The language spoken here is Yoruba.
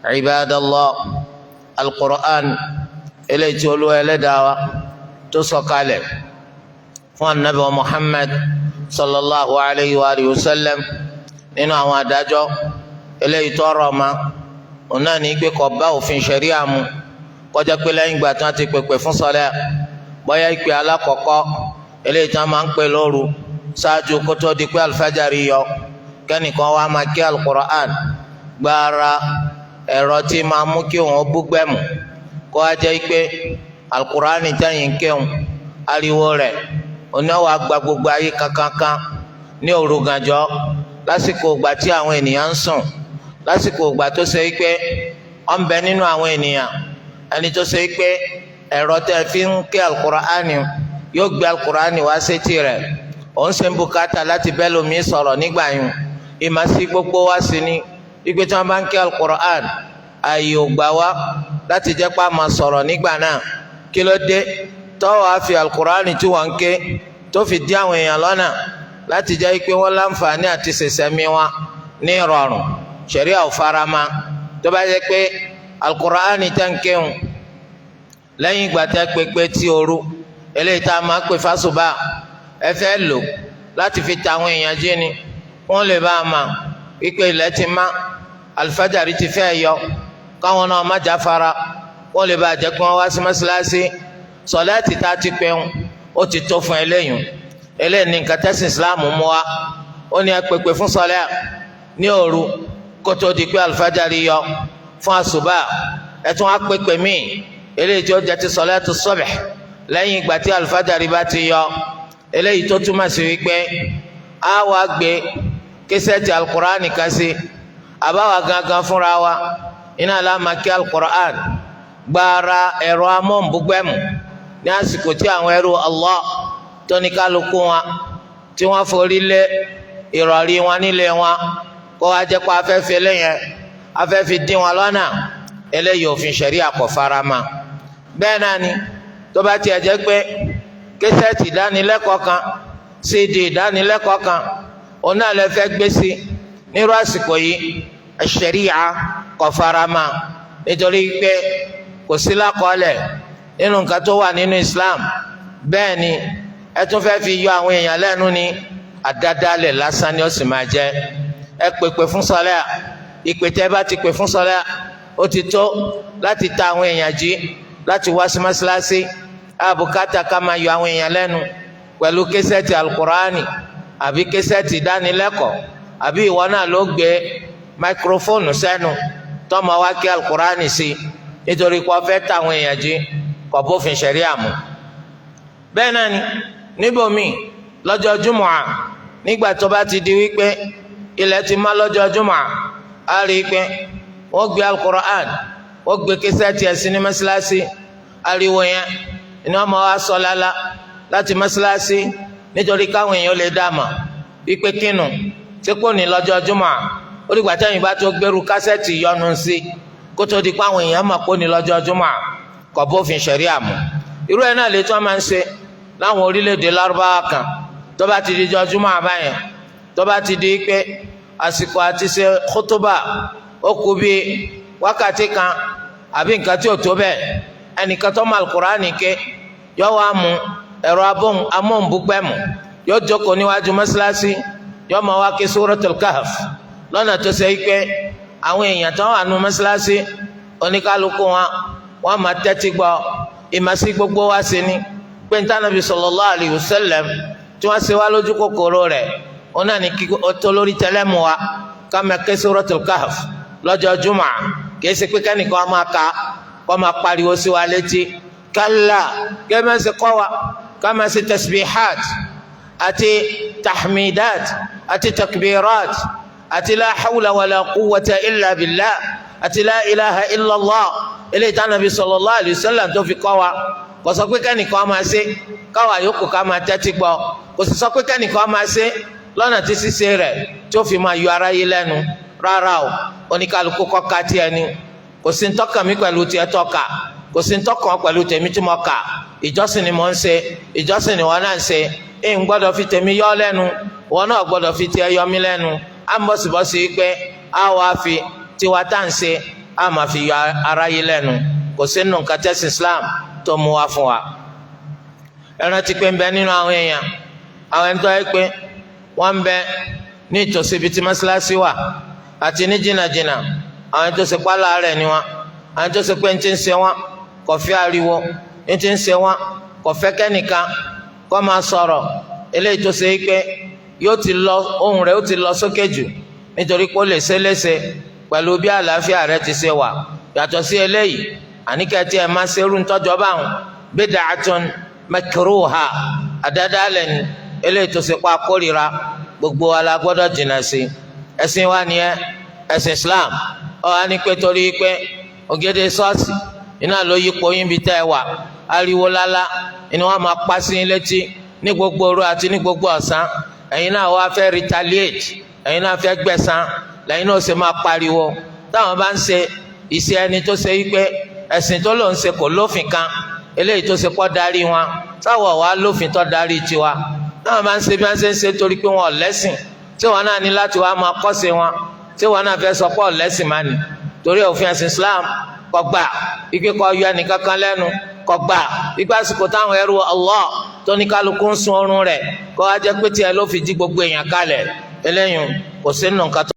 Ibadallah, al-Qur'an eléyìí tí Olúwa Ẹlẹ́dàá wa tó sọ̀kalẹ̀ fún anabi Muhammad sallallahu alayhi wa alihi wa sallam, nínú àwọn àdájọ́ eléyìí tó rọ̀ ma, òun náà ní pé kò bá òfin ṣẹ̀ríà mu kọjá pé lẹ́yìn ìgbà tí wọ́n ti pèpè fún sọlẹ́, bóyá ìpè alákọ̀ọ́kọ́ eléyìí tí wọ́n máa ń pè lóru ṣáájú kó tó di pé alifájàrí yọ, kẹ́nìkan wá máa kí alukur'an gbára ẹ̀rọ tí máa mú kí òun búgbẹ́mù, kó wá jẹ́ pé alukur'an tẹ̀yìn kéwọn ariwo rẹ̀ oní wàá gba gbogbo ayé kankankan ní òru gànjọ́, lásìkò ìgbà tí àwọn ènìyàn ń sùn, lásìkò ìgbà tó ṣe pé ó ń bẹ nínú àwọn ènìyàn ẹni tó ṣe pé ẹ̀rọ tẹ́ fi ń ké alukur'ani yóò gbé alukur'ani wá sétí rẹ̀, òun ṣe ń bùkátà láti bẹ́ẹ̀ lómi sọ̀rọ̀ nígbà yìí. Ìmàsí gbogbo wa sí ni wípé tí wọ́n bá ń ké alukur'an, ààyè ò gbà wá láti jẹ́ pé a máa sọ̀rọ̀ nígbà náà. Kí ló dé tọ́wọ́ á fi alukur'ani tí wọ́n ń ké tó fi dí àwọn èèyàn lọ́nà láti jẹ́ pé wọ́n láǹfààní àti ṣẹ̀ṣẹ̀mí wọn ní ìrọ̀rùn? Ṣẹ̀ríà ò farama. Tó bá jẹ́ pé alukur'ani tẹ́ ń kéwòn lẹ́yìn ìgbà tẹ́ pépé tí òru eléyìí tá a máa pè fásùbà, ẹ fẹ́ lò láti fi ta àwọn èèyàn jí ni, wọ́n lè bá a mà wípé ilẹ̀ ti má, alifájàrí ti fẹ́ yọ, káwọn náà má jáfara, wọ́n lè bá a jẹ́ pé wọ́n wá sí mọ́ṣáláṣí. Sọ̀láàtì tá a ti pè ń, ó ti tó fún eléyìí. Eléyìí ní nǹkan tẹ́sìn Islam mú wa. Ó ní ẹ pèpè fún sọlẹ́ ní òru kó tó di pé alifájàrí yọ fún àsùbà, ẹ tún á pèpè míì eléyìí tí ó jẹ́ ti sọ̀láàtì subh lẹ́yìn ìgbà tí alifájàrí bá ti yọ. Eléyìí tó túmọ̀ sí wípé a wá gbé késẹ́ẹ̀tì alukur'an kan sí, àbáwá gangan fúnra wa iná láma kí alukur'an gbára ẹ̀rọ amóhùnbúgbẹ̀mù ní àsìkò tí àwọn ẹrú Allah tó ní kálukú wọn tí wọ́n forí lé ìrọ̀rí wọn nílé wọn, kó wá jẹ́ pé afẹ́fẹ́ lẹ́yìn afẹ́fẹ́ dín wọn lọ́nà. Eléyìí òfin ṣẹ̀ríà kò farama. Bẹ́ẹ̀ náà ni tó bá tiẹ̀ jẹ́ pé késẹ́ẹ̀tì ìdánilẹ́kọ̀ọ́ kan, CD ìdánilẹ́kọ̀ọ́ kan, òun náà lè fẹ́ gbé sí nírú àsìkò yìí, ṣẹ̀ríà kò farama, nítorí pé kò sí lákọọ́lẹ̀ nínú nǹkan tó wà nínú Islam. Bẹ́ẹ̀ ni ẹ tún fẹ́ fi yọ àwọn èèyàn lẹ́nu ní àdádálẹ̀ lásán ni ó sì máa jẹ́. Ẹ pèpè fún sọlẹ́, ìpè tẹ́ bá ti pè fún sọlẹ́, ó ti tó láti ta àwọn èèyàn jí láti wá sí mọ́ṣáláṣí. Àbùkátà ká máa yọ àwọn èèyàn lẹ́nu pẹ̀lú késẹ́ẹ̀tì alukurani àbí késẹ́ẹ̀tì ìdánilẹ́kọ̀ọ́, àbí ìwọ náà ló gbé máikrófóònù sẹ́nu tọ́mọ wá kí alukurani sí nítorí pé wọ́n fẹ́ ta àwọn èèyàn jí, kò bófin ṣẹ̀ríà mu. Bẹ́ẹ̀ náà ni níbòmíì lọ́jọ́ júmọ̀à, nígbà tó bá ti di wípé ilẹ̀ ti má lọ́jọ́ júmọ̀à, á rí i pé wọ́n gbé alukur'an, wọ́n gbé késẹ́ẹ̀tì ẹ̀sìn ní mọ́ṣáláṣí. Ariwo yẹn ni wọ́n máa wá sọ lálá láti mọ́ṣáláṣí, nítorí káwọn èèyàn lè dá mà wípé kínu tí kò ní lọ́jọ́ júmọ̀à. Ó dìgbà tẹ́yìn bá tó gbèrú kásẹ̀tì yọnu sí kó tó di pé àwọn èèyàn mọ̀ kó ní lọ́jọ́ júmọ̀à, kò bófin ṣẹ̀ríà mu. Irú ẹ̀ náà lè tún máa ń ṣe láwọn orílẹ̀-èdè lárúbáwá kan. Tó bá ti di jọ júmọ̀ àbáyẹn, tó bá ti di pé àsìkò àti ṣe kótóbà ó kù bí wákàtí kan àbí nǹkan tí ò tó bẹ́ẹ̀, ẹnìkan tó mọ alukur'ani ké yọ wá mú ẹ̀rọ amóhùnbúgbẹ̀mù, yóò jókòó níwájú mọ́ṣáláṣí, yóò máa wá ké suratul Kahf lọ́nà tó ṣe pé àwọn èèyàn tó wà nù mọ́ṣáláṣí, oníkálukú wọn, wọ́n máa tẹ́tí gbọ́. Ìmọ̀sí gbogbo wa sí ni pé ní tánàbí sallallahu alayhi wa sallam tí wọ́n ṣe wá lójú kòkòrò rẹ̀, wọn náà ní kí ó tó lórí tẹlẹ́mù wa ká máa ké suratul Kahf lọ́jọ́ jùmọ̀. Kìí ṣe pé kẹ́nìkan máa ka kó máa pariwo sí wa létí. Kálá, kí ẹ máa ṣe kọ́ wa ká máa ṣe tasbihat àti tahmidat àti takbirat àti la hawla wala quwwata illa billah àti la ilaha illallah, eléyìí tí Ànábì sallallahu alayhi wa sallam tó fi kọ́ wa. Kò sọ pé kẹ́nìkan máa ṣe káwa yòókù ká máa tẹ́tí gbọ́. Kò sì sọ pé kẹ́nìkan máa ṣe lọ́nà tí ṣíṣe rẹ̀ tí ó fi máa yọ aráyé lẹ́nu. Rárá o, oníkálukú kọ́ ká tiẹ̀ ni. Kò sí ń tọ́ka mi pẹ̀lú tiẹ̀ tọ́ka, kò sí ń tọ́kàn pẹ̀lú tèmi tí mo kà. Ìjọsìn ni mo ń ṣe, ìjọsìn ni wọn náà ń ṣe. Ń gbọ́dọ̀ fi tèmi yọ lẹ́nu, wọn náà gbọ́dọ̀ fi tiẹ̀ yọ mí lẹ́nu. Á ń bọ̀sibọ́sí pé á wàá fi tiwa tá à ń ṣe a máa fi yọ aráyé lẹ́nu. Kò sí nínú nǹkan tẹ́sí Islam tó mú wá fún wa. Ẹ rántí pé ń bẹ nínú àwọn èèyàn, àwọn ẹni tó yẹ pé wọ́n ń bẹ ní ìtòsí ibi tí mọ́ṣáláṣí wà àti ní jìnnàjìnnà, àwọn ẹni tó ṣe pálá rẹ̀ ni wọn, àwọn ẹni tó ṣe pé ń ti ń ṣe wọn kò fẹ́ ariwo, ń ti ń ṣe wọn kò fẹ́ kẹ́nìkan kó máa sọ̀rọ̀ eléyìí tó ṣe pé yóò ti lọ, ohùn rẹ̀ ó ti lọ sókè jù, nítorí pé ó lè ṣe léṣe pẹ̀lú bí àlàáfíà rẹ̀ ti ṣe wà. Yàtọ̀ sí eléyìí, àníkẹ́ tí ẹ máa ṣerú ńtọ́jọ́ báwọn, bid'atun makruha, àdádálẹ̀ ni eléyìí tó ṣe pa kórìíra, gbogbo wa la gbọ́dọ̀ jìnnà sí. Ẹ̀sìn wa nìyẹn, ẹ̀sìn Islam. Ọ wá ní pé torí pé ògèdè ṣọ́ọ̀ṣì iná ló yípo yín bí tẹ́ ẹ wà, ariwo lálá ni wọ́n máa pa sí létí ní gbogbo òru àti ní gbogbo ọ̀sán, ẹ̀yin náà wá fẹ́ retaliate, ẹ̀yin náà fẹ́ gbẹ̀san, lẹ́yìn náà ó sì máa pariwo. Táwọn bá ń ṣe ìṣe ẹni tó ṣe wípé ẹ̀sìn tó lòún ṣe kò lófin kan eléyìí tó ṣe kọ́ darí wọn, táwọn wà lófin tó darí tiwa. Táwọn bá ń ṣe bí wọ́n ṣe ń ṣe torí pé wọn ò lẹ́sìn, tí wọn náà ní láti wá máa kọ́ṣe wọn, tí wọn náà fẹ́ sọ pé ò lẹ́sìn má ní, torí òfin ẹ̀sìn Islam kò gbà ike kò yọ ẹnìkankan lẹ́nu, kò gbà ike àsìkò táwọn ẹrú Allah tó ní kálukú ń sun oorun rẹ̀ kó wá jẹ́ pé tiẹ̀ ló fi jí gbogbo èèyàn kalẹ̀. Eléyìí kò sí nù nǹkan tó.